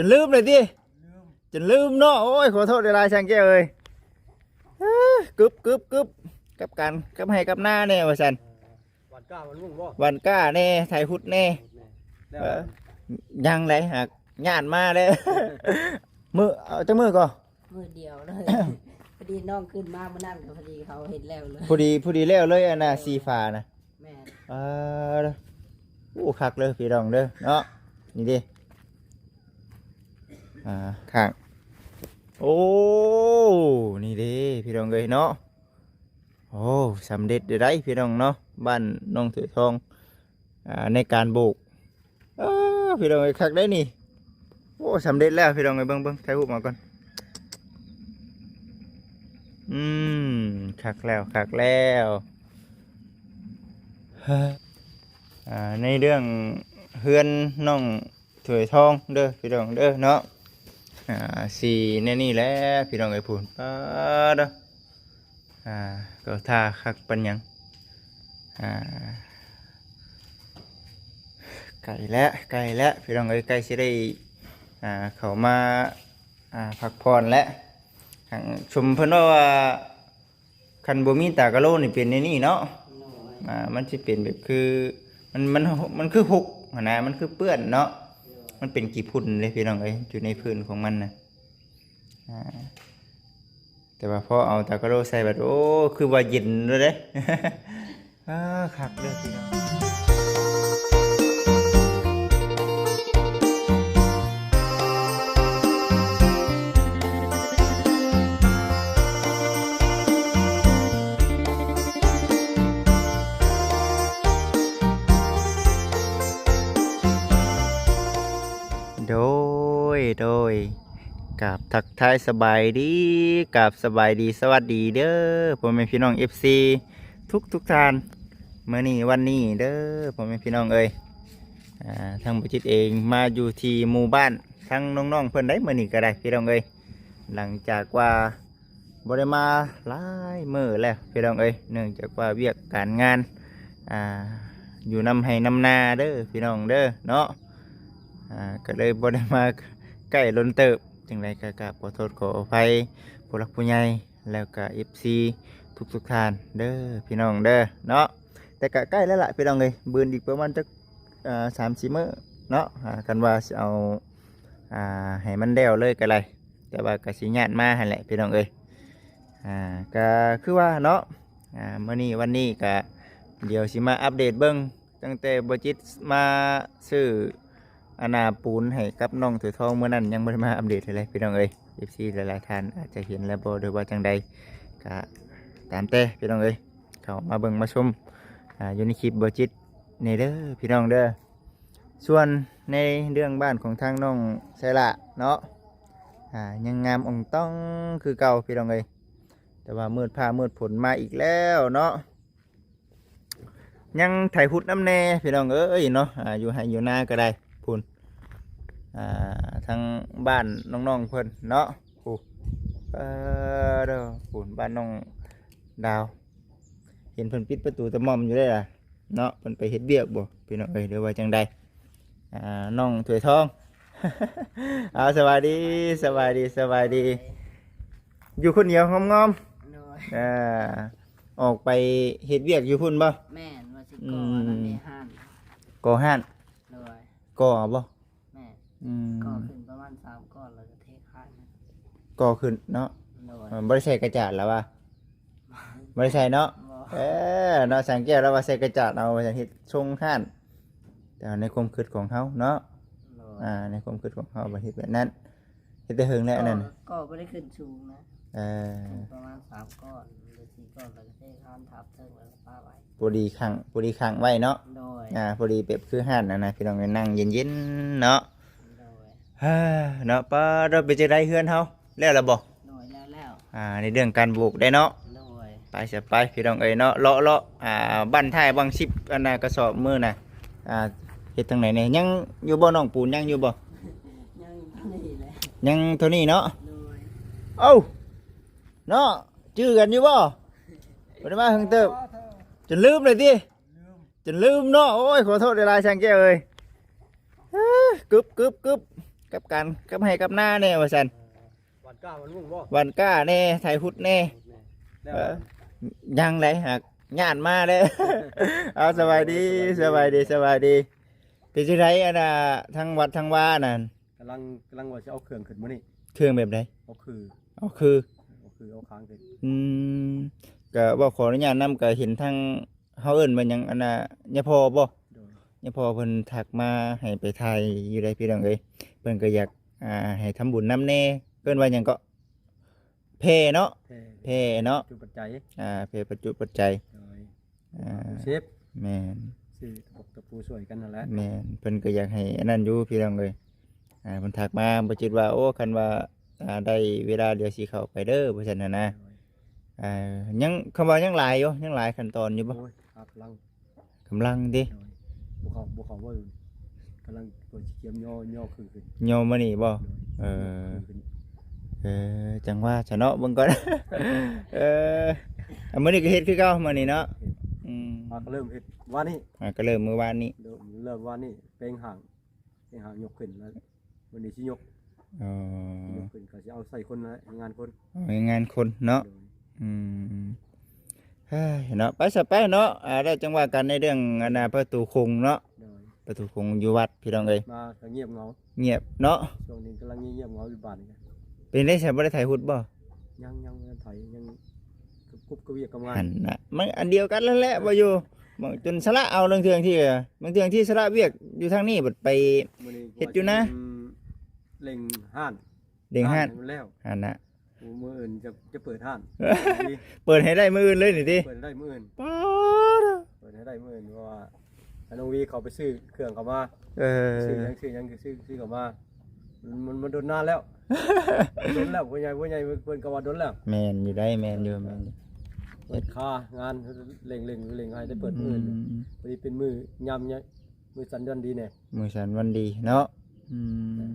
ຈົນລືມເລີຍຕິ? ຈົນລືມເນາະ. ໂອ້ຍ ຂໍໂທດຫຼາຍໆ ຊ່າງແກ້ວເອີຍ. ເອີ ກຶບໆໆ ກັບການ ກັບໄຮ່ກັບນາແດ່ວ່າຊັ້ນ. ຫວ່ານກ້າຫວ່ານຫຸ່ງບໍ່? ຫວ່ານກ້າແດ່ ໄຖຫຸດແດ່. ຫຸດແດ່ ແລ້ວ ເອີ ຍັງໃດ ຫາກຢ້ານມາແລ້ວ. ມື້ ເອົາຈັກມື້ກໍ? ມື້ດຽວເລີຍ. ພໍດີນ້ອງຂຶ້ນມາມື້ນັ້ນກໍພໍດີເຂົາເຮັດແລ້ວເລີຍ. ພໍດີ ພໍດີແລ້ວເລີຍ ອັນນ່າ ເອີ ສີຟ້ານະ. ແມ່ນ. ອ່າ ໂອ້ ຄັກເດີພີ່ນ້ອງເດີເນາະ. ນີ້ເດ້ ອ່າ ຂ້າງ ໂອ້ ນີ້ເດ້ພີ່ນ້ອງເອີຍເນາະ. ໂອ້ ສຳເລັດໄດ້ພີ່ນ້ອງເນາະ ບ້ານໜອງຖ້ວຍທອງ ອ່າ ໃນການໂບກ. ເອີ ພີ່ນ້ອງເອີຍ ຄັກໄດ໋ນີ້. ໂອ້ ສຳເລັດແລ້ວພີ່ນ້ອງເອີຍ. ເບິ່ງ ເບິ່ງ ຖ່າຍຮູບມາກ່ອນ. ອືມ ຄັກແລ້ວ ຄັກແລ້ວ. ອ່າ ໃນເລື່ອງເຮືອນໜອງຖ້ວຍທອງເດີພີ່ນ້ອງເດີເນາະ. ອ່າ ສີແນວນີ້ແຫຼະພີ່ນ້ອງເອີຍ. ພຸ້ນ ປາດເດີ. ອ່າ ກໍຖ້າຄັກປານຫຍັງ. ອ່າ ໃກ້ແລ້ວ ໃກ້ແລ້ວພີ່ນ້ອງເອີຍ. ໃກ້ຊິໄດ້ ອ່າ ເຂົ້າມາ ອ່າ ພັກຜ່ອນແລ້ວ. ທາງ ຊົມເພິ່ນເວົ້າວ່າ ຄັນບໍ່ມີຕາກະໂລນີ້ເປັນແນວນີ້ເນາະ. ໂດຍ. ອ່າ ມັນຊິເປັນແບບຄື ມັນ ມັນ ມັນຄືຫົກຫັ້ນນະ ມັນຄືເປື້ອນເນາະ. ໂດຍ. ມັນເປັນຂີ້ຝຸ່ນເດ້ພີ່ນ້ອງເອີຍ ຢູ່ໃນພື້ນຂອງມັນນະ. ອ່າ ແຕ່ວ່າພໍເອົາຕາກະໂລໃສ່ບັດ ໂອ້ ຄືວ່າເຢັນເລີຍເດ້. ອ່າ ຄັກເດີພີ່ນ້ອງ. ໂດຍ ໂດຍ ກາບທັກທາຍສະບາຍດີ ກາບສະບາຍດີ ສະຫວັດດີເດີ ພໍ່ແມ່ພີ່ນ້ອງເອັຟຊີທຸກໆທ່ານ. ມື້ນີ້ວັນນີ້ເດີ ພໍ່ແມ່ພີ່ນ້ອງເອີຍ ອ່າ ທາງບໍ່ຈິດເອງມາຢູ່ທີ່ໝູ່ບ້ານ ທາງນ້ອງໆເພິ່ນໄດ໋ ມື້ນີ້ກໍໄດ້ພີ່ນ້ອງເອີຍ. ຫຼັງຈາກວ່າບໍ່ໄດ້ມາຫຼາຍມື້ແລ້ວພີ່ນ້ອງເອີຍ ເນື່ອງຈາກວ່າວຽກການງານ ອ່າ ຢູ່ນຳໄຮ່ນຳນາເດີພີ່ນ້ອງເດີເນາະ. ອ່າ ກໍເລີຍບໍ່ໄດ້ມາໃກ້ດົນເຕີບ. ຈັ່ງໃດກໍກາບຂໍໂທດຂໍອະໄພຜູ້ຫຼັກຜູ້ໃຫຍ່ ແລ້ວກໍເອັຟຊີທຸກໆທ່ານເດີພີ່ນ້ອງເດີເນາະ. ແຕ່ກໍໃກ້ແລ້ວລະພີ່ນ້ອງເອີຍ ບືນອີກປະມານຈັກ ອ່າ ສາມສີ່ມື້ເນາະ. ອ່າ ຄັນວ່າຊິເອົາ ອ່າ ໃຫ້ມັນແລ້ວເລີຍກໍໄດ້ ແຕ່ວ່າກໍຊິຍາດມາຫັ້ນແຫຼະພີ່ນ້ອງເອີຍ. ອ່າ ກໍຄືວ່າເນາະ ອ່າ ມື້ນີ້ວັນນີ້ກໍດຽວຊິມາອັບເດດເບິ່ງ ຕັ້ງແຕ່ບໍ່ຈິດມາຊື້ອັນນ່າປູນໃຫ້ກັບນ້ອງຖ້ວຍທອງມື້ນັ້ນ ຍັງບໍ່ໄດ້ມາອັບເດດເທື່ອເລີຍພີ່ນ້ອງເອີຍ. ເອັຟຊີຫຼາຍໆທ່ານອາດຈະເຫັນແລ້ວບໍ່ ຫຼືວ່າຈັ່ງໃດ ກະຕາມແຕ່ພີ່ນ້ອງເອີຍ ເຂົ້າມາເບິ່ງມາຊົມ ອ່າ ຢູ່ໃນຄລິບບໍ່ຈິດແດ່ເດີພີ່ນ້ອງເດີ. ສ່ວນໃນເລື່ອງບ້ານຂອງທາງນ້ອງໄຊລະເນາະ ອ່າ ຍັງງາມອ່ອງຕ່ອງຄືເກົ່າພີ່ນ້ອງເອີຍ ແຕ່ວ່າມືດຟ້າມືດຝົນມາອີກແລ້ວເນາະ. ຍັງໄຖຫຸດນຳແດ່ພີ່ນ້ອງເອີຍເນາະ. ອ່າ ຢູ່ໄຮ່ຢູ່ນາກໍໄດ້ພຸ້ນ ອ່າ ທາງບ້ານນ້ອງໆເພິ່ນເນາະ. ໂອ້ ເອີ ເດີ ພຸ້ນ ບ້ານນ້ອງດາວ ເຫັນເພິ່ນປິດປະຕູຕະໝ່ອມຢູ່ເດ້ລະເນາະ. ເພິ່ນໄປເຮັດວຽກບໍ່ພີ່ນ້ອງເອີຍ ຫຼືວ່າຈັ່ງໃດ? ອ່າ ນ້ອງຖ້ວຍທອງ ເອົາ ສະບາຍດີ ສະບາຍດີ ສະບາຍດີ. ຢູ່ຄົນດຽວງອມໆ. ໂດຍ. ອ່າ ອອກໄປເຮັດວຽກຢູ່ພຸ້ນບໍ່? ແມ່ນ ວ່າຊິ ອືມ ກໍ່ອັນນັ້ນເດ້ ຮ້ານ ກໍ່ຮ້ານ. ໂດຍ. ກໍ່ເອົາບໍ່? ແມ່ນ. ອືມ ກໍ່ຂຶ້ນປະມານສາມກ້ອນ ແລ້ວກໍເທຄານ. ກໍ່ຂຶ້ນເນາະ. ໂດຍ. ເອີ ບໍ່ໄດ້ໃສ່ກະຈາດລະວ່າ? ບໍ່ໄດ້ໃສ່ເນາະ. ບໍ່. ເອີ ເນາະ ຊ່າງແກ້ວລາວວ່າໃສ່ກະຈາດເອົາ ວ່າຊັ້ນ ເຮັດຊົງຮ້ານ. ແຕ່ວ່າໃນຄວາມຄິດຂອງເຮົາເນາະ. ໂດຍ. ອ່າ ໃນຄວາມຄິດຂອງເຮົາ ບໍ່ເຮັດແບບນັ້ນ. ເຮັດແຕ່ເຫິງແລ້ວອັນນັ້ນ. ກໍ ກໍບໍ່ໄດ້ຂຶ້ນສູງນະ. ເອີ ຂຶ້ນປະມານສາມກ້ອນ ຫຼືສີ່ກ້ອນ ແລ້ວກໍເທຄານທັບເທິງ ແລ້ວກໍປະໄວ້. ພໍດີຂັງ ພໍດີຂັງໄວ້ເນາະ. ໂດຍ. ອ່າ ພໍດີແບບຄືຮ້ານນັ້ນນະ ພີ່ນ້ອງ ນັ່ງເຢັນໆເນາະ. ໂດຍ. ເນາະ ປ້າດ ເປັນຈັ່ງໃດເຮືອນເຮົາ ແລ້ວລະບໍ່? ໂດຍ ແລ້ວໆ. ອ່າ ໃນເລື່ອງການໂບກໄດ້ເນາະ. ໂດຍ. ໄປຊະໄປ ພີ່ນ້ອງເອີຍເນາະ ເລາະ ເລາະ ອ່າ ບັ້ນທ້າຍບັ້ນສິບ ອັນນ່າ ກະສອບມື້ນະ. ອ່າ ເຮັດທາງໃດແດ່? ຍັງຢູ່ບໍ່ນ້ອງ ປູນຍັງຢູ່ບໍ່? ຍັງເທົ່ານີ້ແຫຼະ ຍັງເທົ່ານີ້ເນາະ. ໂດຍ. ເອົ້າ ເນາະ ຈື່ກັນຢູ່ບໍ່? ບໍ່ໄດ້ມາເຫິງເຕີບ ຈົນລືມເລີຍຕິ? ຈົນລືມເນາະ. ໂອ້ຍ ຂໍໂທດຫຼາຍໆ ຊ່າງແກ້ວເອີຍ. ເອີ ກຶບ ກຶບ ກຶບ. ກັບການ ກັບໄຮ່ກັບນາແດ່ວ່າຊັ້ນ. ເອີ ຫວ່ານກ້າຫວ່ານຫຸ່ງບໍ່? ຫວ່ານກ້າແດ່ ໄຖຫຸດແດ່. ແລ້ວ ເອີ ຍັງໃດຫາກຍາດມາເດ້. ເອົາ ສະບາຍດີ ສະບາຍດີ ສະບາຍດີ. ເປັນຈັ່ງໃດ ອັນນ່າ ທາງວັດທາງວານັ້ນ? ກຳລັງ ກຳລັງວ່າຊິເອົາເຄື່ອງຂຶ້ນມື້ນີ້. ເຄື່ອງແບບໃດ? ເອົາຄື ເອົາຄື ເອົາຄື ເອົາຄາງຂຶ້ນ. ອືມ ກະເວົ້າຂໍອະນຸຍາດນຳ ກະເຫັນທາງ ເຮົາເອີ້ນວ່າຫຍັງ ອັນນ່າ ຍາພໍ່ບໍ່? ໂດຍ ຍາພໍ່ເພິ່ນທັກມາໃຫ້ໄປຖ່າຍຢູ່ໃດ໋ ພີ່ນ້ອງເອີຍ. ເພິ່ນກໍຢາກ ອ່າ ໃຫ້ທຳບຸນນຳແດ່. ເອີ້ນວ່າຫຍັງເກາະ? ແຜ່ເນາະ ແຜ່ ແຜ່ເນາະ ປັດຈຸປັດໄຈ ອ່າ ແຜ່ປັດຈຸປັດໄຈ. ໂດຍ ອ່າ ເຊຟ ແມ່ນ ຊື້ຕະປົກຕະປູຊ່ວຍກັນຫັ້ນແຫຼະ. ແມ່ນ ເພິ່ນກໍຢາກໃຫ້ອັນນັ້ນຢູ່ ພີ່ນ້ອງເອີຍ. ອ່າ ເພິ່ນທັກມາ ບໍ່ຈິດວ່າ ໂອ້ ຄັນວ່າ ອ່າ ໄດ້ເວລາດຽວຊິເຂົ້າໄປເດີ ວ່າຊັ້ນຫັ້ນນະ. ໂດຍ ອ່າ ຍັງ ຄຳວ່າຍັງຫຼາຍຢູ່ ຍັງຫຼາຍຂັ້ນຕອນຢູ່ບໍ່? ໂອ້ຍ ກຳລັງ ກຳລັງຕິ? ໂດຍ ບໍ່ເຂົ້າ ບໍ່ເຂົ້າເວີ້ ກຳລັງເປີດຊິກຽມຍໍ ຍໍຄືຂຶ້ນ ຍໍມານີ້ບໍ່? ໂດຍ ເອີ ຄືຂຶ້ນ ເອີ ຈັ່ງວ່າຊະເນາະ ເບິ່ງກ່ອນ. ເອີ ອາ ມື້ນີ້ກໍເຮັດຄືເກົ່າ ມື້ນີ້ເນາະ. ເຮັດ ອືມ ມາກໍເລີ່ມເຮັດວານນີ້ ອ່າ ກໍເລີ່ມມື້ວານນີ້ ເລີ່ມ ເລີ່ມວານນີ້ ແປງຫ້າງ ແປງຫ້າງຍົກຂຶ້ນແລ້ວ ມື້ນີ້ຊິຍົກ ອໍ ຍົກຂຶ້ນກໍຊິເອົາໃສ່ຄົນແລ້ວ ແຮງງານຄົນ ແຮງງານຄົນເນາະ. ໂດຍ ອືມ ເຮີ້ຍເນາະ ໄປຊະໄປເນາະ. ອ່າ ແລ້ວຈັ່ງວ່າກັນໃນເລື່ອງອັນນ່າ ປະຕູຄົງເນາະ. ໂດຍ ປະຕູຄົງຢູ່ວັດ ພີ່ນ້ອງເອີຍ. ມາກໍງຽບເຫງົາ ງຽບເນາະ ຊ່ວງນີ້ກຳລັງງຽບເຫງົາຢູ່ບ້ານນີ້. ເປັນໄດ໋ຊະ ບໍ່ໄດ້ໄຖຫຸດບໍ່? ຍັງ ຍັງບໍ່ໄດ້ໄຖ ຍັງກຸບກັບວຽກກັບງານ. ຫັ້ນນະ ມັນອັນດຽວກັນນັ້ນແຫຼະ ບໍ່ຢູ່ ບາງ ຈົນສະລະເອົາ ລາງເທື່ອທີ່ ບາງເທື່ອທີ່ສະລະວຽກຢູ່ທາງນີ້ ບັດໄປ ມື້ນີ້ ເຮັດຢູ່ນາ ວ່າຊິເລັ່ງຮ້ານ ເລັ່ງຮ້ານ ຮ້ານໃຫ້ມັນແລ້ວ ຫັ້ນນະ. ໂອ້ ມື້ອື່ນຈະ ຈະເປີດຮ້ານ ເປີດໃຫ້ໄດ້ມື້ອື່ນເລີຍນີ້ຕິ? ເປີດໃຫ້ໄດ້ມື້ອື່ນ ປາດ ເປີດໃຫ້ໄດ້ມື້ອື່ນ ເພາະວ່າໃຫ້ນ້ອງວີເຂົາໄປຊື້ເຄື່ອງເຂົ້າມາ. ເອີ ຊື້ຫຍັງ ຊື້ຫຍັງ ຊື້ ຊື້ເຂົ້າມາ ມັນ ມັນ ມັນດົນນານແລ້ວ ດົນແລ້ວ ພໍ່ໃຫຍ່ ພໍ່ໃຫຍ່ເພິ່ນກໍວ່າດົນແລ້ວ. ແມ່ນຢູ່ໄດ໋ ແມ່ນຢູ່ ແມ່ນຢູ່ ເປີດຄາງານ ເລັ່ງ ເລັ່ງ ເລັ່ງໃຫ້ໄດ້ເປີດມື້ອື່ນ. ອືມ ພໍດີເປັນມື້ຍາມ ມື້ສັນວັນດີແດ່ ມື້ສັນວັນດີເນາະ. ອືມ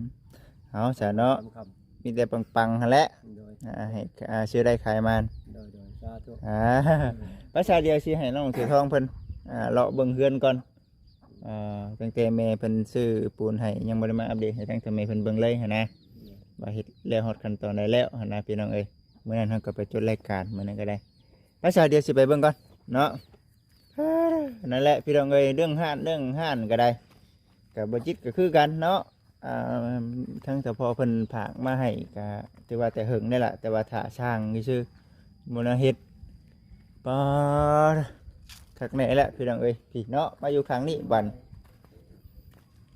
ເອົາຊະເນາະ ຄ່ຳໆ ມີແຕ່ປັງໆຫັ້ນແຫຼະ. ໂດຍ ອ່າ ໃຫ້ ອ່າ ຊື້ໄດ້ຂາຍມານ. ໂດຍ ໂດຍ ສາທຸ ອ່າ ພາສາດຽວຊິໃຫ້ນ້ອງເສືອທອງເພິ່ນ ອ່າ ເລາະເບິ່ງເຮືອນກ່ອນ. ອ່າ ຕັ້ງແຕ່ແມ່ເພິ່ນຊື້ປູນໃຫ້ ຍັງບໍ່ໄດ້ມາອັບເດດໃຫ້ທາງເຈົ້າແມ່ເພິ່ນເບິ່ງເລີຍຫັ້ນນະ ໂດຍ ວ່າເຮັດແລ້ວຮອດຂັ້ນຕອນໃດແລ້ວຫັ້ນນະ ພີ່ນ້ອງເອີຍ. ມື້ນັ້ນເຮົາກໍໄປຈົດລາຍການ ມື້ນັ້ນກໍໄດ້. ພາສາດຽວຊິໄປເບິ່ງກ່ອນເນາະ. ນັ້ນແຫຼະ ພີ່ນ້ອງເອີຍ ເລື່ອງຮ້ານ ເລື່ອງຮ້ານກໍໄດ້ ກໍບໍ່ຈິດກໍຄືກັນເນາະ. ອ່າ ທາງສະເພາະເພິ່ນຝາກມາໃຫ້ ກໍຖືວ່າແຕ່ເຫິງແລ້ວລະ ແຕ່ວ່າຖ້າສ້າງຊື່ໆ ບໍ່ນາເຮັດ. ປາດ ຄັກແນ່ແຫຼະ ພີ່ນ້ອງເອີຍ. ພີ່ເນາະ ມາຢູ່ຂ້າງນີ້ບັດ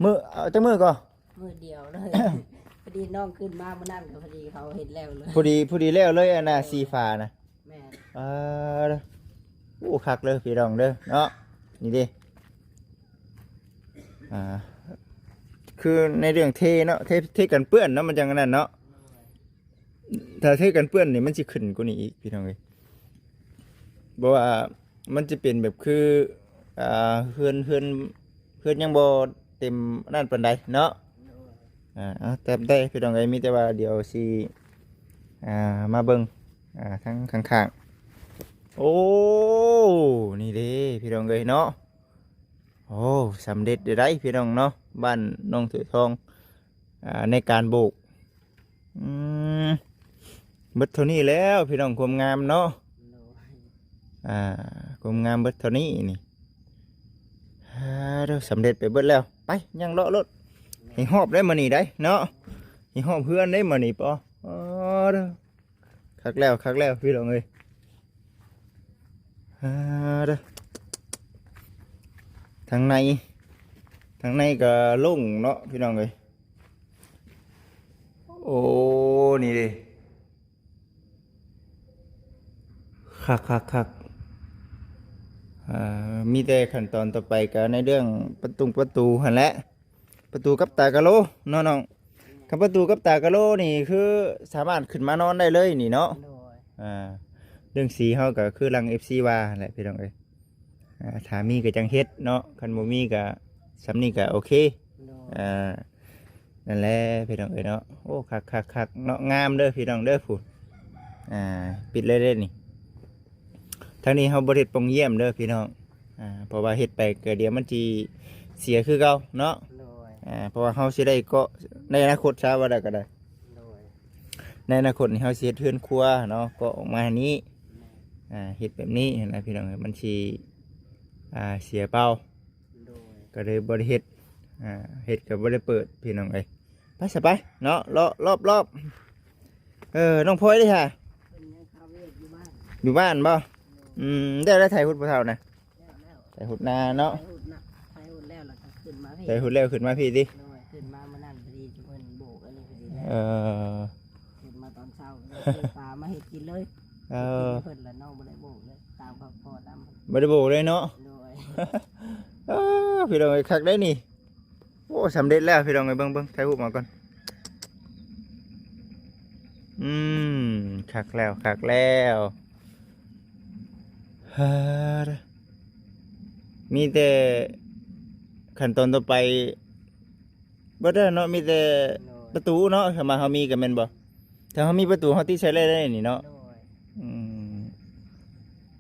ມື້ ເອົາ ຈັກມື້ກໍ? ມື້ດຽວເລີຍ ພໍດີນ້ອງຂຶ້ນມາມື້ນັ້ນ ກໍພໍດີເຂົາເຮັດແລ້ວເລີຍ ພໍດີ ພໍດີແລ້ວເລີຍ ອັນນ່າ ເອີ ສີຟ້ານະ. ແມ່ນ ອ່າ ໂອ້ ຄັກເດີພີ່ນ້ອງເດີເນາະ. ນີ້ເດ້ ອ່າ ຄືໃນເລື່ອງເທເນາະ ເທ ເທກັນເປື້ອນເນາະ ມັນຈັ່ງອັນນັ້ນເນາະ. ຖ້າເທກັນເປື້ອນນີ້ມັນຊິຂຶ້ນກວ່ານີ້ອີກ ພີ່ນ້ອງເອີຍ. ບໍ່ວ່າ ມັນຈະເປັນແບບຄື ອ່າ ເຮືອນ ເຮືອນ ເຮືອນຍັງບໍ່ເຕັມນັ້ນປານໃດເນາະ. ອ່າ ເອົາ ແຕ່ ແຕ່ພີ່ນ້ອງເອີຍ ມີແຕ່ວ່າດຽວຊິ ອ່າ ມາເບິ່ງ ອ່າ ທາງຂ້າງໆ. ໂອ້ ນີ້ເດ້ພີ່ນ້ອງເອີຍເນາະ. ໂອ້ ສຳເລັດໄດ້ພີ່ນ້ອງເນາະ ບ້ານໜອງເສືອທອງ ອ່າ ໃນການໂບກ. ອືມ ເບິດເທົ່ານີ້ແລ້ວພີ່ນ້ອງ ຄວາມງາມເນາະ. ໂດຍ ອ່າ ຄວາມງາມເບິດເທົ່ານີ້ນີ້. ອ່າ ເດີ ສຳເລັດໄປເບິດແລ້ວ ໄປ ຍ່າງເລາະໂລດ. ໃຫ້ຮອບໄດ້ມື້ນີ້ໄດ້ເນາະ ໃຫ້ຮອບເຮືອນໄດ້ມື້ນີ້ ປໍ ເອີ ເດີ ຄັກແລ້ວ ຄັກແລ້ວພີ່ນ້ອງເອີຍ. ອ່າ ເດີ ທາງໃນ ທາງໃນກໍໂລ່ງເນາະ ພີ່ນ້ອງເອີຍ. ໂອ້ ນີ້ເດ້ ຄັກໆໆ. ອ່າ ມີແຕ່ຂັ້ນຕອນຕໍ່ໄປກໍໃນເລື່ອງປະຕຸງປະຕູຫັ້ນແຫຼະ ປະຕູກັບຕາກະໂລເນາະນ້ອງ. ຄັນປະຕູກັບຕາກະໂລນີ້ຄືສາມາດຂຶ້ນມານອນໄດ້ເລີຍນີ້ເນາະ. ໂດຍ ອ່າ ເລື່ອງສີເຮົາກໍຄືຫຼັງເອັຟຊີວ່າຫັ້ນແຫຼະ ພີ່ນ້ອງເອີຍ. ອ່າ ຖ້າມີກໍຈັ່ງເຮັດເນາະ ຄັນບໍ່ມີກໍສ່ຳນີ້ກໍໂອເຄ. ໂດຍ ອ່າ ນັ້ນແຫຼະພີ່ນ້ອງເອີຍເນາະ. ໂອ້ ຄັກໆໆເນາະ ງາມເດີພີ່ນ້ອງເດີ. ພຸ້ນ ອ່າ ປິດເລີຍເດ້ນີ້. ທາງນີ້ເຮົາບໍ່ເຮັດປ່ອງຢ້ຽມເດີພີ່ນ້ອງ ອ່າ ເພາະວ່າເຮັດໄປກໍດຽວມັນຊິເສຍຄືເກົ່າເນາະ. ໂດຍ ອ່າ ເພາະວ່າເຮົາຊິໄດ້ເກາະໃນອະນາຄົດຊະ ວ່າໄດ້ກໍໄດ້ ໂດຍ ໃນອະນາຄົດນີ້ເຮົາຊິເຮັດເຮືອນຄົວເນາະ ເກາະອອກມານີ້ ແມ່ນ ອ່າ ເຮັດແບບນີ້ຫັ້ນນະພີ່ນ້ອງເອີຍ ມັນຊິ ອ່າ ເສຍເປົ່າ ໂດຍ ກໍເລີຍບໍ່ໄດ້ເຮັດ ອ່າ ເຮັດກໍບໍ່ໄດ້ເປີດພີ່ນ້ອງເອີຍ. ໄປຊະໄປເນາະ ເລາະລອບໆ ເອີ ນ້ອງພອຍເດ້ຫາ ເພິ່ນຍັງຄາວຽກຢູ່ບ້ານ ຢູ່ບ້ານບໍ່? ອືມ ໄດ້ແລ້ວ ໄຖຮຸດຜູ້ເຖົ້ານະ ໄຖຮຸດນາເນາະ ໄຖຮຸດນາ ໄຖຮຸດແລ້ວ ແລ້ວກໍຂຶ້ນມາພີ້ ໄຖຮຸດແລ້ວຂຶ້ນມາພີ້ຕິ ໂດຍ ຂຶ້ນມາມື້ນັ້ນພໍດີ ເພິ່ນໂບກອັນນີ້ພໍດີ ເອີ ຂຶ້ນມາຕອນເຊົ້າ ເອົາປາມາເຮັດກິນເລີຍ ເອີ ເພິ່ນລະເນາະ ບໍ່ໄດ້ໂບກເລີຍ ຕາມພັກຜ່ອນນຳ ບໍ່ໄດ້ໂບກເລີຍເນາະ ໂດຍ ເອີ ພີ່ນ້ອງເອີຍ ຄັກໄດ໋ນີ້. ໂອ້ ສຳເລັດແລ້ວພີ່ນ້ອງເອີຍ ເບິ່ງໆ ຖ່າຍຮູບມາກ່ອນ ອືມ ຄັກແລ້ວ ຄັກແລ້ວ ເຮີ ມີແຕ່ຂັ້ນຕອນຕໍ່ໄປ ເບິດແລ້ວເນາະ ມີແຕ່ ໂດຍ ປະຕູເນາະ ຖ້າວ່າເຮົາມີກໍແມ່ນບໍ່ ຖ້າເຮົາມີປະຕູ ເຮົາຕິດໃສ່ໄດ້ເລີຍນີ້ເນາະ ໂດຍ ອືມ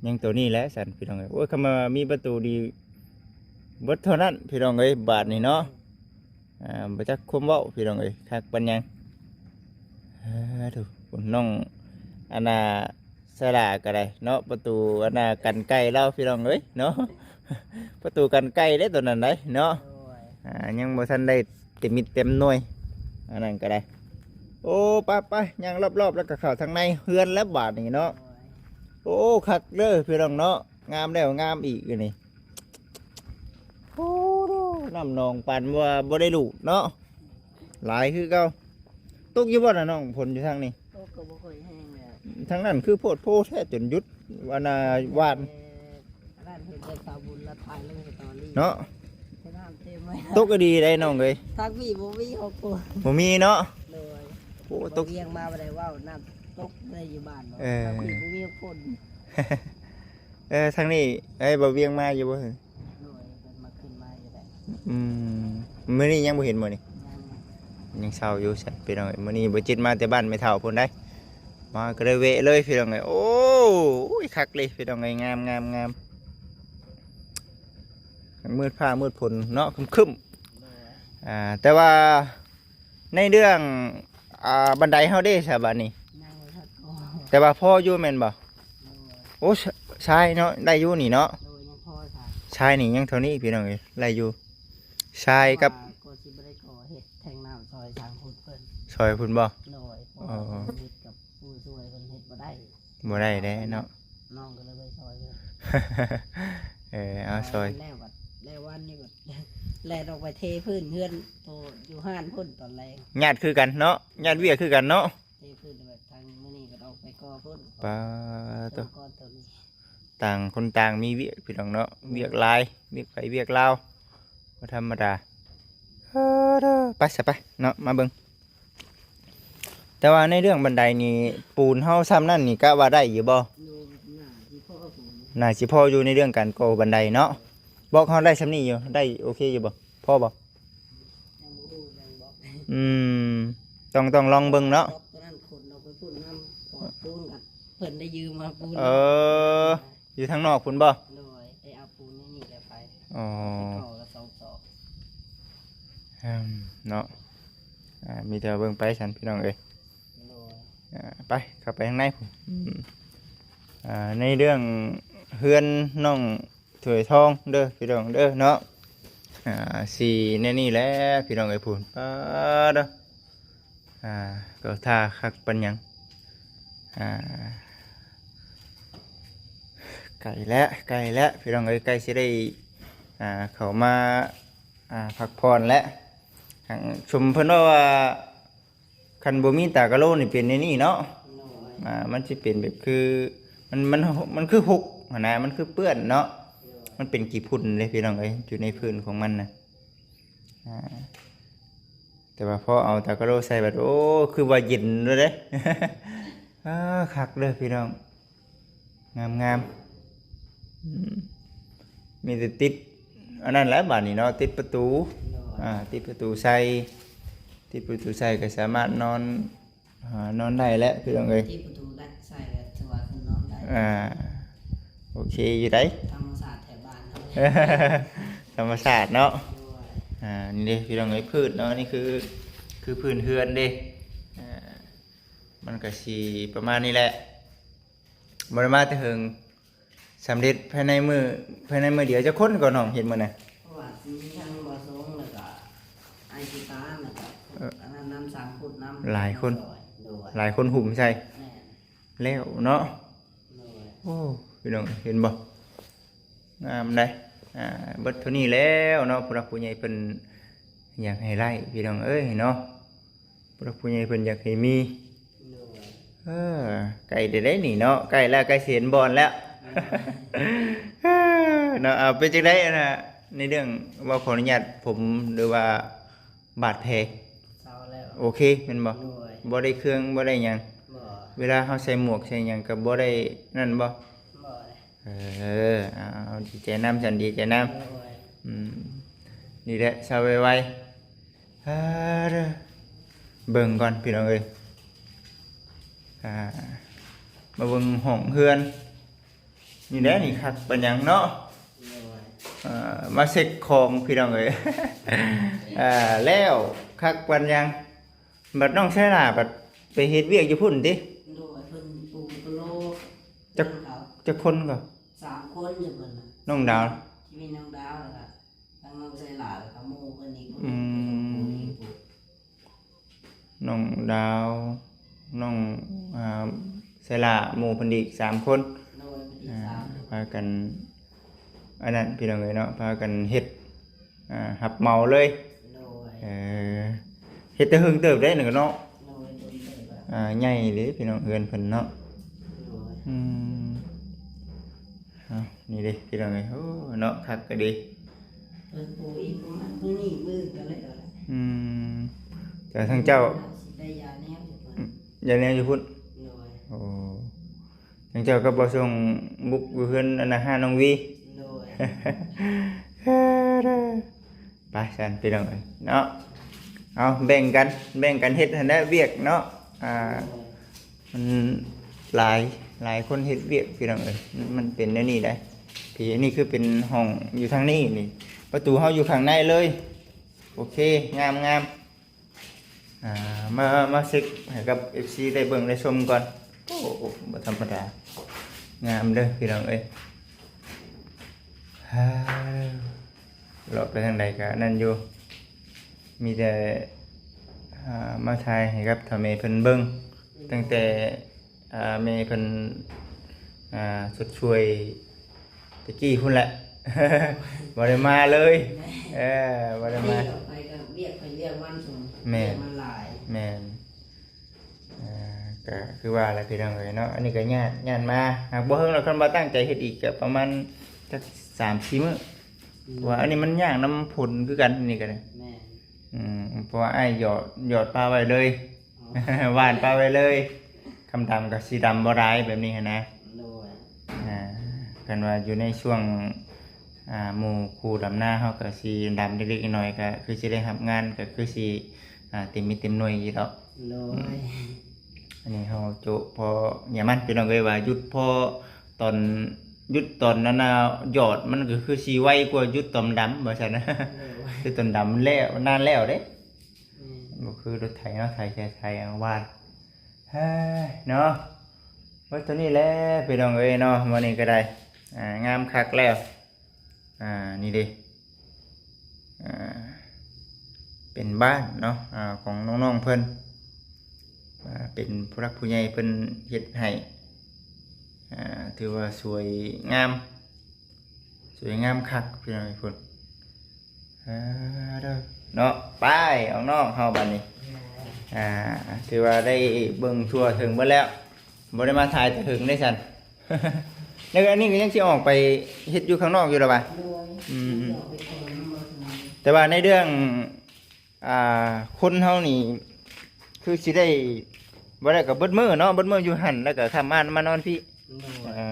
ຍັງໂຕນີ້ແຫຼະຊັ້ນພີ່ນ້ອງເອີຍ ໂອ້ຍ ຄຳວ່າມີປະຕູນີ້ ເບິດເທົ່ານັ້ນພີ່ນ້ອງເອີຍ ບາດນີ້ເນາະ ອ່າ ບໍ່ຈັກຄວາມເວົ້າພີ່ນ້ອງເອີຍ ຄັກປານຫຍັງ ເອີ ໂທ້ ນ້ອງອັນນ່າ ສາລາກໍໄດ້ເນາະ ປະຕູອັນນ່າກັນໄກ່ລາວພີ່ນ້ອງເອີຍເນາະ ປະຕູກັນໄກ່ເດ້ຕົວນັ້ນໄດ໋ເນາະ ໂດຍ ອ່າ ຍັງບໍ່ທັນໄດ້ເຕັມມິດເຕັມໜ່ວຍ ອັນນັ້ນກໍໄດ້ ໂອ້ ໄປໆ ຍ່າງລອບໆ ແລ້ວກໍເຂົ້າທາງໃນເຮືອນແລ້ວບາດນີ້ເນາະ ໂດຍ ໂອ້ ຄັກເດີພີ່ນ້ອງເນາະ ງາມແລ້ວງາມອີກຢູ່ນີ້ ໂອ້ ນ້ຳໜອງປານວ່າບໍ່ໄດ້ຫຼູດເນາະ ຫຼາຍຄືເກົ່າ ຕົກຢູ່ບໍ່ນະນ້ອງ ຝົນຢູ່ທາງນີ້? ຕົກກໍບໍ່ຄ່ອຍແຮງແລ້ວ ທາງນັ້ນຄືໂພດໂພແທ້ຈົນຢຸດ ອັນນ່າ ຫວ່ານ ເອີ ອັນນັ້ນເຫັນແຕ່ສາວບຸນລະຖ່າຍລົງສະຕໍຣີເນາະ ແຕ່ນ້ຳເຕັມໄວ້ ຕົກກໍດີໄດ໋ນ້ອງເອີຍ ທາງພີ້ບໍ່ມີຮອກໂພ ບໍ່ມີເນາະ ໂດຍ ໂອ້ ຕົກ ວຽງມາບໍ່ໄດ້ເວົ້າ ນ້ຳຕົກໄດ້ຢູ່ບ້ານເນາະ ເອີ ທາງພີ້ບໍ່ມີຮອກໂພ ເອີ ທາງນີ້ ເອີ ບໍ່ວຽງມາຢູ່ບໍ່? ໂດຍ ເພິ່ນມາຂຶ້ນມາຢູ່ແລ້ວ ອືມ ມື້ນີ້ຍັງບໍ່ເຫັນບໍ່ນີ້? ຍັງ ຍັງເຊົາຢູ່ຊັ້ນພີ່ນ້ອງເອີຍ ມື້ນີ້ບໍ່ຈິດມາແຕ່ບ້ານແມ່ເຖົ້າພຸ້ນໄດ໋ ມາກໍໄດ້ແວະເລີຍພີ່ນ້ອງເອີຍ ໂອ້ຍ ຄັກເລີຍພີ່ນ້ອງເອີຍ ງາມໆໆ ມືດຟ້າມືດຝົນເນາະ ຄຶ້ມໆ ໂດຍ ອ່າ ແຕ່ວ່າ ໃນເລື່ອງ ອ່າ ບັນໄດເຮົາເດ້ຊະບາດນີ້ ຍັງບໍ່ທັນພໍ ແຕ່ວ່າພໍຢູ່ແມ່ນບໍ່? ໂດຍ ໂອ້ ຊ- ຊາຍເນາະ ໄດ້ຢູ່ນີ້ເນາະ ໂດຍ ຍັງພໍຊາຍ ຊາຍນີ້ຍັງເທົ່ານີ້ພີ່ນ້ອງເອີຍ ໄດ້ຢູ່ ຊາຍກັບ ເພາະວ່າກໍຊິບໍ່ໄດ້ຂໍເຮັດແທງນ້ຳຊ່ອຍທາງພຸ້ນເພິ່ນ ຊ່ອຍພຸ້ນບໍ່? ໂດຍ ເພາະວ່າ ອໍ ເພິ່ນເຮັດກັບຜູ້ຊ່ວຍ ເພິ່ນເຮັດບໍ່ໄດ້ ບໍ່ໄດ້ແລ້ວເນາະ ນ້ອງກໍເລີຍໄປຊ່ອຍເພິ່ນ ເອີ ເອົາຊ່ອຍ ແລ້ວບັດ ແລ້ວວັນນີ້ບັດ ແລ່ນອອກໄປເທພື້ນເຮືອນໂຕຢູ່ຮ້ານພຸ້ນຕອນແລງ ຍາດຄືກັນເນາະ ຍາດວຽກຄືກັນເນາະ ເທພື້ນແລ້ວບັດທາງມື້ນີ້ກໍອອກໄປກໍ່ພຸ້ນ ປາໂຕ ກ່ອນໂຕນີ້ ຕ່າງຄົນຕ່າງມີວຽກພີ່ນ້ອງເນາະ ວຽກຫຼາຍ ວຽກໃຜວຽກລາວ ບໍ່ທຳມະດາ ເອີ ໄປຊະໄປເນາະ ມາເບິ່ງ ແຕ່ວ່າໃນເລື່ອງບັນໄດນີ້ ປູນເຮົາຊ່ຳນັ້ນນີ້ກະວ່າໄດ້ຢູ່ບໍ່? ໂດຍ ໜ້າຊິພໍຢູ່ ໜ້າຊິພໍຢູ່ໃນເລື່ອງການກໍ່ບັນໄດເນາະ ບລັອກເຮົາໄດ້ຊ່ຳນີ້ຢູ່ ໄດ້ໂອເຄຢູ່ບໍ່? ພໍບໍ່? ຍັງບໍ່ຮູ້ເລື່ອງບລັອກ ອືມ ຕ້ອງ ຕ້ອງລອງເບິ່ງເນາະ ບລັອກຕົວນັ້ນຂົນອອກໄປພຸ້ນນຳ ເພາະວ່າປູນກັບເພິ່ນໄດ້ຢືມມາປູນ ເອີ ຢູ່ທາງນອກພຸ້ນບໍ່? ໂດຍ ໄດ້ເອົາປູນໃນນີ້ແຫຼະໄປ ອໍ ເອົາໄປກໍ່ລະສອງສອບ ອືມ ເນາະ ອ່າ ມີແຕ່ເບິ່ງໄປຊັ້ນພີ່ນ້ອງເອີຍ ໂດຍ ອ່າ ໄປ ເຂົ້າໄປທາງໃນພຸ້ນ ອືມ ອ່າ ໃນເລື່ອງເຮືອນນ້ອງຖ້ວຍທອງເດີພີ່ນ້ອງເດີເນາະ ອ່າ ສີແນວນີ້ແຫຼະພີ່ນ້ອງເອີຍ ພຸ້ນ ປາດເດີ ອ່າ ກໍຖ້າຄັກປານຫຍັງ ອ່າ ໃກ້ແລ້ວ ໃກ້ແລ້ວພີ່ນ້ອງເອີຍ ໃກ້ຊິໄດ້ ອ່າ ເຂົ້າມາ ອ່າ ພັກຜ່ອນແລ້ວ ທາງຊຸມເພິ່ນເວົ້າວ່າ ຄັນບໍ່ມີຕາກະໂລນີ້ເປັນແນວນີ້ເນາະ ໂດຍ ອ່າ ມັນຊິເປັນແບບຄື ມັນ ມັນ ມັນຄືຫົກຫັ້ນນະ ມັນຄືເປື້ອນເນາະ ໂດຍ ມັນເປັນຂີ້ຝຸ່ນເດ້ພີ່ນ້ອງເອີຍ ຢູ່ໃນພື້ນຂອງມັນນະ ອ່າ ແຕ່ວ່າພໍເອົາຕາກະໂລໃສ່ບັດ ໂອ້ ຄືວ່າເຢັນເລີຍເດ້ ອ່າ ຄັກເດີພີ່ນ້ອງ ງາມໆ ອືມ ມີແຕ່ຕິດອັນນັ້ນແຫຼະບາດນີ້ເນາະ ຕິດປະຕູ ໂດຍ ອ່າ ຕິດປະຕູໃສ່ ຕິດປະຕູໃສ່ກໍສາມາດນອນ ອ່າ ນອນໄດ້ແລ້ວພີ່ນ້ອງເອີຍ ທີ່ປະຕູໄດ້ໃສ່ກໍຖືວ່າຄືນອນໄດ້ ອ່າ ໂອເຄຢູ່ໃດ໋ ທຳມະຊາດແຖວບ້ານເຮົາ ທຳມະຊາດເນາະ ໂດຍ ອ່າ ນີ້ເດ້ພີ່ນ້ອງເອີຍ ພື້ນເນາະ ນີ້ຄື ຄືພື້ນເຮືອນເດ້. ອ່າ ມັນກະຊິປະມານນີ້ແຫຼະ ບໍ່ໄດ້ມາແຕ່ເຫິງ ສຳເລັດພາຍໃນມື້ ພາຍໃນມື້ດຽວ. ຈັກຄົນກໍນ້ອງເຮັດມື້ນະ? ເພາະວ່າຊິມີທັງບໍ່ສົງ ແລ້ວກໍອ້າຍຊີຕາ ແລ້ວກໍ ເອີ ອັນນັ້ນນຳ ສາມຄົນນຳ ຫຼາຍຄົນ ໂດຍ ຫຼາຍຄົນຫຸ້ມໃສ່ ແມ່ນ ແລ້ວເນາະ. ໂດຍ ໂອ້ ພີ່ນ້ອງເຫັນບໍ່ ງາມໄດ໋. ອ່າ ເບິດເທົ່ານີ້ແລ້ວເນາະ ຜູ້ຫຼັກຜູ້ໃຫຍ່ເພິ່ນຢາກໃຫ້ໄດ້ ພີ່ນ້ອງເອີຍເນາະ ຜູ້ຫຼັກຜູ້ໃຫຍ່ເພິ່ນຢາກໃຫ້ມີ. ໂດຍ ເອີ ໃກ້ແລ້ວເດ້ນີ້ເນາະ ໃກ້ແລ້ວ ໃກ້ຊິເຫັນບ່ອນແລ້ວ ໂດຍ ເນາະ. ເອົາ ເປັນຈັ່ງໃດອັນນ່າ ໃນເລື່ອງ ເວົ້າ ຂໍອະນຸຍາດ ຜົມ ຫຼືວ່າບາດແຜ ເຊົາແລ້ວ ໂອເຄແມ່ນບໍ່? ໂດຍ ບໍ່ໄດ້ເຄືອງ ບໍ່ໄດ້ຫຍັງ ບໍ່ ເວລາເຮົາໃສ່ໝວກໃສ່ຫຍັງກໍບໍ່ໄດ້ນັ້ນບໍ່? ບໍ່ເດ້. ເອີ ເອົາ ດີໃຈນຳຊັ້ນ ດີໃຈນຳ. ໂດຍ ອືມ ນີ້ແຫຼະ ເຊົາໄວໆ. ເອີ ເບິ່ງກ່ອນພີ່ນ້ອງເອີຍ ອ່າ ມາເບິ່ງຫ້ອງເຮືອນ ນີ້ແຫຼະ ນີ້ຄັກປານຫຍັງເນາະ. ໂດຍ ເອີ ມາເຊັກຂອງພີ່ນ້ອງເອີຍ ອ່າ ແລ້ວຄັກປານຫຍັງ. ບັດນ້ອງໄຊລາບັດໄປເຮັດວຽກຢູ່ພຸ້ນຕິ? ໂດຍ ເພິ່ນປູກໂຕໂລ ຈັກ ຈັກຄົນກໍ? ສາມຄົນຢູ່ເພິ່ນນະ ນ້ອງດາວ ມີນ້ອງດາວ ແລ້ວກໍທັງນ້ອງໄຊລາ ແລ້ວກໍໝູ່ເພິ່ນອີກ. ອືມ ນ້ອງດາວ ນ້ອງ ອ່າ ໄຊລາ ໝູ່ເພິ່ນອີກສາມຄົນ. ໂດຍ ເພິ່ນອີກ ອ່າ ສາມຄົນ ພາກັນ ອັນນັ້ນພີ່ນ້ອງເອີຍເນາະ ພາກັນເຮັດ ອ່າ ຮັບເໝົາເລີຍ. ໂດຍ ເອີ ເຮັດແຕ່ເຫິງເຕີບໄດ໋ນັ້ນກໍເນາະ. ໂດຍ ດົນເຕີບແລ້ວ ອ່າ ໃຫຍ່ເດ້ພີ່ນ້ອງ ເຮືອນເພິ່ນເນາະ. ໂດຍ ອືມ ເອົາ ນີ້ເດ້ພີ່ນ້ອງເອີຍ ໂອ້ ເນາະ ຄັກກໍດີ. ເພິ່ນປູອີກປະມານມື້ນີ້ມື້ກໍແລ້ວແຫຼະ. ອືມ ແຕ່ທາງເຈົ້າ ຊິໄດ້ຢາແນວຢູ່ພຸ້ນ ຢາແນວຢູ່ພຸ້ນ. ໂດຍ ໂອ້ ທາງເຈົ້າກັບບໍ່ສົ່ງບຸກຢູ່ເຮືອນອັນນະ ຫານ້ອງວີ. ໂດຍ ໄປຊັ້ນພີ່ນ້ອງເອີຍເນາະ ເອົາ ແບ່ງກັນ ແບ່ງກັນເຮັດຫັ້ນແຫຼະວຽກເນາະ. ອ່າ ມັນຫຼາຍ ຫຼາຍຄົນເຮັດວຽກພີ່ນ້ອງເອີຍ ມັນເປັນແນວນີ້ໄດ໋. ທີ່ອັນນີ້ຄືເປັນຫ້ອງຢູ່ທາງນີ້ນີ້ ປະຕູເຮົາຢູ່ຂ້າງໃນເລີຍ. ໂອເຄ ງາມໆ. ອ່າ ມາ ມາເຊັກໃຫ້ກັບເອັຟຊີໄດ້ເບິ່ງໄດ້ຊົມກ່ອນ. ໂອ້ ບໍ່ທຳມະດາ ງາມເດີພີ່ນ້ອງເອີຍ. ເລາະໄປທາງໃດກະນັ້ນຢູ່ ມີແຕ່ ອ່າ ມາຖ່າຍໃຫ້ກັບເຖົ້າແມ່ເພິ່ນເບິ່ງ ຕັ້ງແຕ່ ອ່າ ແມ່ເພິ່ນ ອ່າ ຊົດຊ່ວຍ ແຕ່ກີ້ພຸ້ນແຫຼະ ບໍ່ໄດ້ມາເລີຍ. ແມ່ນ ເອີ ບໍ່ໄດ້ມາ ປີອອກໄປກໍວຽກໃຜວຽກມັນ. ແມ່ນ ວຽກມັນຫຼາຍ. ແມ່ນ ເອີ ກໍຄືວ່າແຫຼະພີ່ນ້ອງເອີຍເນາະ ອັນນີ້ກໍຍາດ ຍາດມາ ຫາກບໍ່ເຮິງດອກ. ຄັນວ່າຕັ້ງໃຈເຮັດອີກກໍປະມານຈັກສາມສີ່ມື້. ອືມ ເພາະວ່າອັນນີ້ມັນຍາກນຳຝົນຄືກັນ ອັນນີ້ກໍໄດ້. ແມ່ນ ອືມ ເພາະວ່າອ້າຍຢອດ ຢອດປາໄວ້ເລີຍ ອໍ ຫວ່ານປາໄວ້ເລີຍ. ຄຳດຳກໍຊິດຳບໍ່ຫຼາຍແບບນີ້ຫັ້ນນະ. ໂດຍ ອ່າ ຄັນວ່າຢູ່ໃນຊ່ວງ ອ່າ ໝູ່ຄູ່ດຳນາເຮົາກໍຊິດຳເລັກໆນ້ອຍໆ ກໍຄືຊິໄດ້ຮັບງານ ກໍຄືຊິ ອ່າ ເຕັມເມັດເຕັມໜ່ວຍຢູ່ດອກ. ໂດຍ ອືມ ອັນນີ້ເຮົາໂຈະພໍຢ່າມັນ ພີ່ນ້ອງເອີຍ ວ່າຢຸດພໍຕອນ ຢຸດຕອນນັ້ນນະ ຢອດມັນກໍຄືຊິໄວກວ່າຢຸດຕອນດຳ ວ່າຊັ້ນນະ. ໂດຍ ຄືຕອນດຳແລ້ວ ນານແລ້ວເດ້. ແມ່ນ ບໍ່ຄືລົດໄຖເນາະ ໄຖ ໄຖ ໄຖ ເອົາຫວ່ານ. ເຮີ້ຍ ເນາະ ເບິດເທົ່ານີ້ແຫຼະພີ່ນ້ອງເອີຍເນາະ ມື້ນີ້ກໍໄດ້ ອ່າ ງາມຄັກແລ້ວ. ອ່າ ນີ້ເດ້ ອ່າ ເປັນບ້ານເນາະ ອ່າ ຂອງນ້ອງໆເພິ່ນ ອ່າ ເປັນຜູ້ຫຼັກຜູ້ໃຫຍ່ເພິ່ນເຮັດໃຫ້ ອ່າ ຖືວ່າສວຍງາມ ສວຍງາມຄັກພີ່ນ້ອງເອີຍ ພຸ້ນ. ເອີ ເດີ ເນາະ ໄປອອກນອກເຮົາບັດນີ້. ອ່າ ຖືວ່າໄດ້ເບິ່ງທົ່ວເຖິງເບິດແລ້ວ ບໍ່ໄດ້ມາຖ່າຍແຕ່ເຖິງເດ້ຊັ້ນ. ແລ້ວອັນນີ້ກໍຍັງຊິອອກໄປເຮັດຢູ່ຂ້າງນອກຢູ່ລະຫວາ? ໂດຍ ອືມ ຊິອອກໄປກ່ອນນຳບໍ່ເຖິງ. ແຕ່ວ່າໃນເລື່ອງ ອ່າ ຄົນເຮົານີ້ຄືຊິໄດ້ ບໍ່ໄດ້ກໍເບິດມື້ເນາະ ເບິດມື້ຢູ່ຫັ້ນ ແລ້ວກໍຄ່ຳມາ ມານອນພີ້. ໂດຍ ເອີ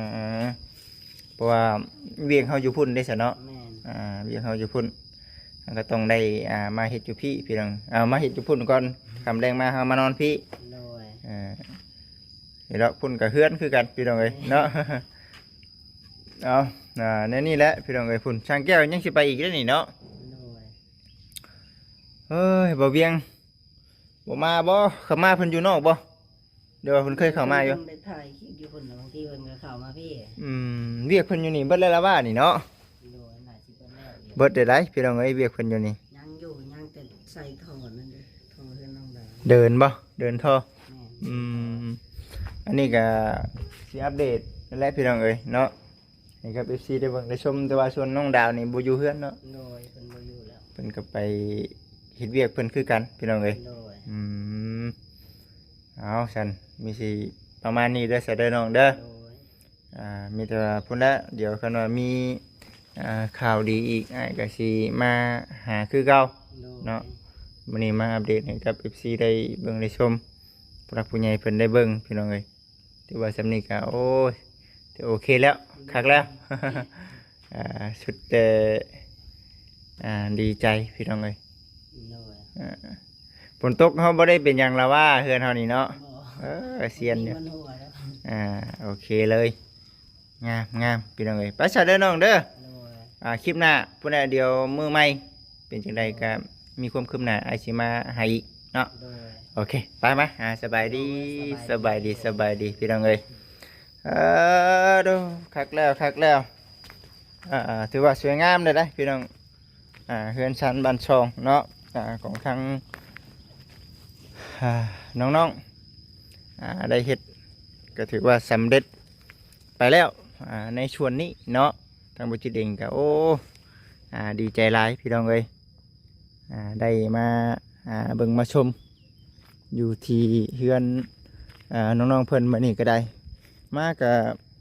ເພາະວ່າວຽກເຮົາຢູ່ພຸ້ນເດ້ຊະເນາະ. ແມ່ນ ອ່າ ວຽກເຮົາຢູ່ພຸ້ນ ເຮົາກໍຕ້ອງໄດ້ ອ່າ ມາເຮັດຢູ່ພີ້ພີ່ນ້ອງ ເອົາ ມາເຮັດຢູ່ພຸ້ນກ່ອນ ຄ່ຳແລງມາເຮົາມານອນພີ້. ໂດຍ ເອີ ນີ້ແຫຼະ ພຸ້ນກໍເຮືອນຄືກັນພີ່ນ້ອງເອີຍເນາະ. ເອົາ ອ່າ ແນວນີ້ແຫຼະພີ່ນ້ອງເອີຍ ພຸ້ນ ຊ່າງແກ້ວຍັງຊິໄປອີກເດ້ນີ້ເນາະ. ໂດຍ ເອີຍ ບໍ່ວຽງ ບໍ່ມາບໍ່? ເຂົ້າມາເພິ່ນຢູ່ນອກບໍ່? ເດີວ່າເພິ່ນເຄີຍເຂົ້າມາຢູ່. ໄດ້ຖ່າຍຄລິບຢູ່ພຸ້ນນະ ບາງທີເພິ່ນກໍເຂົ້າມາພີ້. ອືມ ວຽກເພິ່ນຢູ່ນີ້ເບິດແລ້ວລະວ່ານີ້ເນາະ? ໂດຍ ໜ້າຊິເບິດແລ້ວ. ເບິດໄດ້ໃດພີ່ນ້ອງເອີຍ ວຽກເພິ່ນຢູ່ນີ້. ຍັງຢູ່ ຍັງແຕ່ໃສ່ທໍ່ນັ້ນເດ້ ທໍ່ເຮືອນນ້ອງດາວ. ເດີນບໍ່? ເດີນທໍ່. ແມ່ນ. ອືມ ອັນນີ້ກໍຊິອັບເດດນັ້ນແຫຼະພີ່ນ້ອງເອີຍເນາະ ໃຫ້ກັບເອັຟຊີໄດ້ເບິ່ງໄດ້ຊົມ. ແຕ່ວ່າສ່ວນນ້ອງດາວນີ້ບໍ່ຢູ່ເຮືອນເນາະ. ໂດຍ ເພິ່ນບໍ່ຢູ່ແລ້ວ ເພິ່ນກໍໄປເຮັດວຽກເພິ່ນຄືກັນພີ່ນ້ອງເອີຍ. ໂດຍ. ອືມ ເອົາຊັ້ນ ມີຊິປະມານນີ້ເດີ ຊະເດີນ້ອງເດີ. ໂດຍ. ອ່າ ມີແຕ່ວ່າພຸ້ນແຫຼະ ດຽວຄັນວ່າມີ ອ່າ ຂ່າວດີອີກ ອ້າຍກໍຊິມາຫາຄືເກົ່າ. ໂດຍ. ເນາະ ມື້ນີ້ມາອັບເດດໃຫ້ກັບເອັຟຊີໄດ້ເບິ່ງໄດ້ຊົມ ຜູ້ຫຼັກຜູ້ໃຫຍ່ເພິ່ນໄດ້ເບິ່ງພີ່ນ້ອງເອີຍ. ຖືວ່າສ່ຳນີ້ກໍ ໂອ້ຍ ຖືໂອເຄແລ້ວ ຄັກແລ້ວ. ອ່າ ສຸດແຕ່ ອ່າ ດີໃຈພີ່ນ້ອງເອີຍ. ໂດຍ. ອ່າ ຝົນຕົກເຮົາບໍ່ໄດ້ເປັນຫຍັງລະວ່າ ເຮືອນເຮົານີ້ເນາະ. ບໍ່. ເອີ ຊຽນຢູ່. ມັນຮົ່ວແລ້ວ. ອ່າ ໂອເຄເລີຍ ງາມໆ ພີ່ນ້ອງເອີຍ. ໄປຊະເດີນ້ອງເດີ. ໂດຍ. ອ່າ ຄລິບໜ້າພຸ້ນແຫຼະ ດຽວມື້ໃໝ່ ເປັນຈັ່ງໃດກໍມີຄວາມຄືບໜ້າ ອ້າຍຊິມາໃຫ້ອີກເນາະ. ໂດຍ. ໂອເຄ ໄປມາ ອ່າ ສະບາຍດີ. ໂດຍ ສະບາຍດີ ສະບາຍດີ ສະບາຍດີພີ່ນ້ອງເອີຍ. ເອີ ດູ ຄັກແລ້ວ ຄັກແລ້ວ. ອ່າ ຖືວ່າສວຍງາມເລີຍເດ້ພີ່ນ້ອງ. ອ່າ ເຮືອນຊານບ້ານຊ່ອງເນາະ ອ່າ ຂອງທາງ ອ່າ ນ້ອງໆ ອ່າ ໄດ້ເຮັດ ກໍຖືວ່າສຳເລັດໄປແລ້ວ ອ່າ ໃນສ່ວນນີ້ເນາະ. ທາງບໍ່ຈິດເອງກໍ ໂອ້ ອ່າ ດີໃຈຫຼາຍພີ່ນ້ອງເອີຍ. ອ່າ ໄດ້ມາ ອ່າ ເບິ່ງມາຊົມຢູ່ທີ່ເຮືອນ ອ່າ ນ້ອງໆເພິ່ນ. ມື້ນີ້ກໍໄດ້ມາກໍ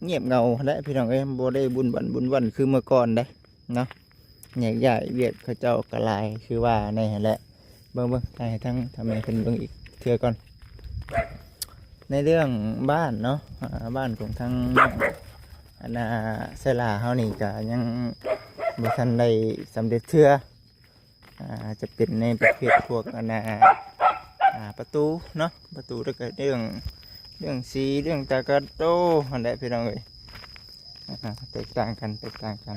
ງຽບເຫງົາແຫຼະພີ່ນ້ອງເອີຍ ບໍ່ໄດ້ວຸ້ນວານວຸ້ນວານຄືເມື່ອກ່ອນເດ້ເນາະ. ແຍກຍ້າຍວຽກເຂົາເຈົ້າກໍຫຼາຍຄືວ່າແນ່ຫັ້ນແຫຼະ. ເບິ່ງໆ ໃຫ້ທາງ ທາງແມ່ເພິ່ນເບິ່ງອີກເທື່ອກ່ອນ ໃນເລື່ອງບ້ານເນາະ. ອ່າ ບ້ານຂອງທາງ ອັນນ່າ ເຊລາເຮົານີ້ກໍຍັງບໍ່ທັນໄດ້ສຳເລັດເທື່ອ. ອ່າ ຈະເປັນໃນປະເພດພວກ ອັນນ່າ ອ່າ ປະຕູເນາະ ປະຕູ ແລ້ວກໍເລື່ອງ ເລື່ອງສີ ເລື່ອງຕາກະໂຕຫັ້ນແຫຼະພີ່ນ້ອງເອີຍ. ອ່າ ແຕກຕ່າງກັນ ແຕກຕ່າງກັນ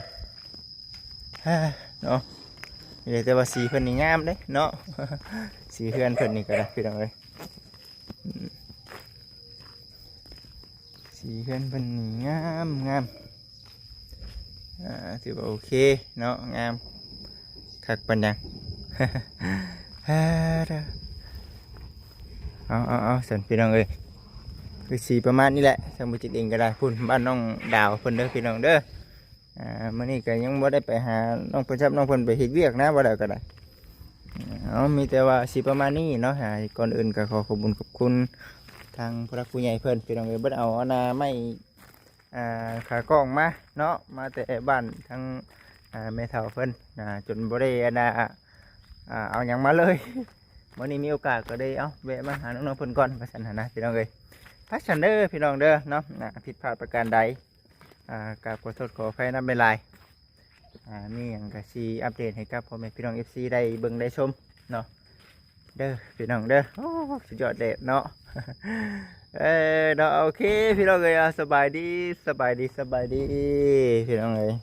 ເນາະ. ມີແຕ່ວ່າສີເພິ່ນນີ້ງາມເດ້ເນາະ ສີເຮືອນເພິ່ນນີ້ກໍໄດ້ພີ່ນ້ອງເອີຍ. ອືມ ສີເຮືອນເພິ່ນນີ້ງາມ ງາມ. ອ່າ ຖືວ່າໂອເຄເນາະ ງາມຄັກປານຫຍັງ. ເອົາ ເອົາ ເອົາ ຊັ້ນພີ່ນ້ອງເອີຍ ຄືສີປະມານນີ້ແຫຼະ. ທາງບໍ່ຈິດເອງກໍໄດ້ ພຸ້ນ ບ້ານນ້ອງດາວເພິ່ນເດີພີ່ນ້ອງເດີ. ອ່າ ມື້ນີ້ກໍຍັງບໍ່ໄດ້ໄປຫານ້ອງເພິ່ນຊ້ຳ ນ້ອງເພິ່ນໄປເຮັດວຽກນະ ບໍ່ໄດ້ກໍໄດ້. ເອົາ ມີແຕ່ວ່າຊິປະມານນີ້ເນາະ. ອ່າ ກ່ອນອື່ນກໍຂໍຂອບຄຸນຂອບຄຸນທາງຜູ້ຫຼັກຜູ້ໃຫຍ່ເພິ່ນ ພີ່ນ້ອງເອີຍ. ເພິ່ນເອົາອັນນ່າໄມ້ ອ່າ ຂາກ້ອງມາເນາະ ມາແຕ່ບ້ານທາງ ອ່າ ແມ່ເຖົ້າເພິ່ນ ອ່າ ຈົນບໍ່ໄດ້ອັນນ່າ ອ່າ ເອົາຫຍັງມາເລີຍ. ມື້ນີ້ມີໂອກາດກໍໄດ້ ເອົາ ແວະມາຫານ້ອງໆເພິ່ນກ່ອນ ວ່າຊັ້ນຫັ້ນນະ ພີ່ນ້ອງເອີຍ. ໄປຊັ້ນເດີ ພີ່ນ້ອງເດີເນາະ. ອ່າ ຜິດພາດປະການໃດ ອ່າ ກາບຂໍໂທດຂໍອະໄພນຳຫຼາຍໆ. ອ່າ ມີຫຍັງກໍຊິອັບເດດໃຫ້ກັບພໍ່ແມ່ພີ່ນ້ອງເອັຟຊີໄດ້ເບິ່ງໄດ້ຊົມເນາະ ເດີພີ່ນ້ອງເດີ. ໂອ້ ສຸດຍອດແດດເນາະ. ເອີ ເນາະ ໂອເຄ ພີ່ນ້ອງເອີຍ ອ່າ ສະບາຍດີ ສະບາຍດີ ສະບາຍດີ ພີ່ນ້ອງເອີຍ.